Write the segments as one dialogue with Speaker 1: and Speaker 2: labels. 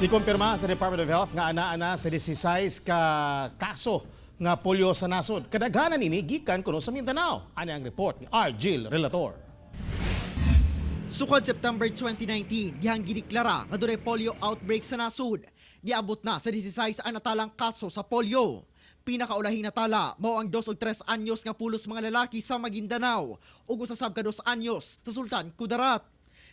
Speaker 1: Gikumpirma sa Department of Health nga ana-ana sa 16 ka kaso nga polio sa nasod. Kadaghanan ini gikan kuno sa Mindanao. Ani ang report ni Argil Relator.
Speaker 2: Sukad September 2019, dihang gideklara nga dunay polio outbreak sa nasod. Niabot na sa 16 ang natalang kaso sa polio. Pinakaulahing natala mao ang 2 og 3 anyos nga pulos mga lalaki sa Maguindanao ug usa sab ka 2 anyos sa Sultan Kudarat.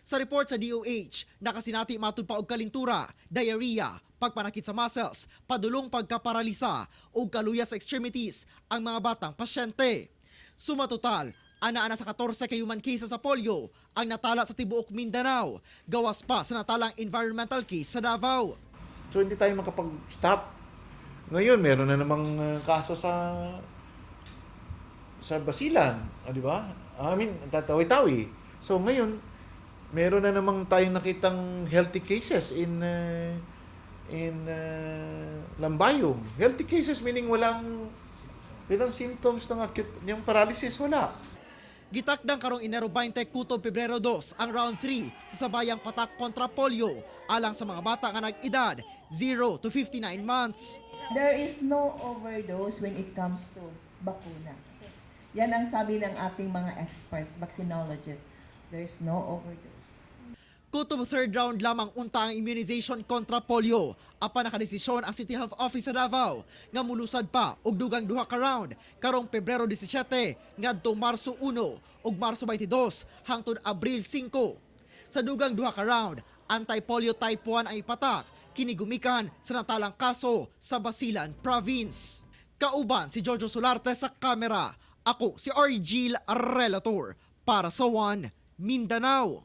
Speaker 2: Sa report sa DOH, nakasinati matud pa og kalintura, diarrhea, pagpanakit sa muscles, padulong pagkaparalisa ug kaluya sa extremities ang mga batang pasyente. Suma total, ana-ana sa 14 ka human cases sa polio ang natala sa tibuok Mindanao, gawas pa sa natalang environmental case sa Davao.
Speaker 3: So hindi tayo makapag-stop. Ngayon, meron na namang kaso sa Basilan, o, di ba? I mean, Tawi-Tawi. So ngayon, meron na namang tayong nakitang healthy cases in Lambayong. Healthy cases meaning walang symptoms ng acute, yung paralysis, wala.
Speaker 2: Gitakdang karong Enero 20 kutob Pebrero 2 ang round 3 sa sabayang patak kontra polio alang sa mga bata nga nag-edad 0 to 59 months.
Speaker 4: There is no overdose when it comes to bakuna. Yan ang sabi ng ating mga experts, vaccinologists. There is no overdose.
Speaker 2: Kutob third round lamang unta ang immunization kontra polio. Apan nakadesisyon ang City Health Office sa Davao nga mulusad pa og dugang duha ka round karong Pebrero 17 ngadto Marso 1 ug Marso 22 hangtod Abril 5. Sa dugang duha ka round, anti-polio type 1 ang ipatak, kini gumikan sa natalang kaso sa Basilan Province. Kauban si Jojo Solarte sa kamera. Ako si Argil Relator para sa One Mindanao.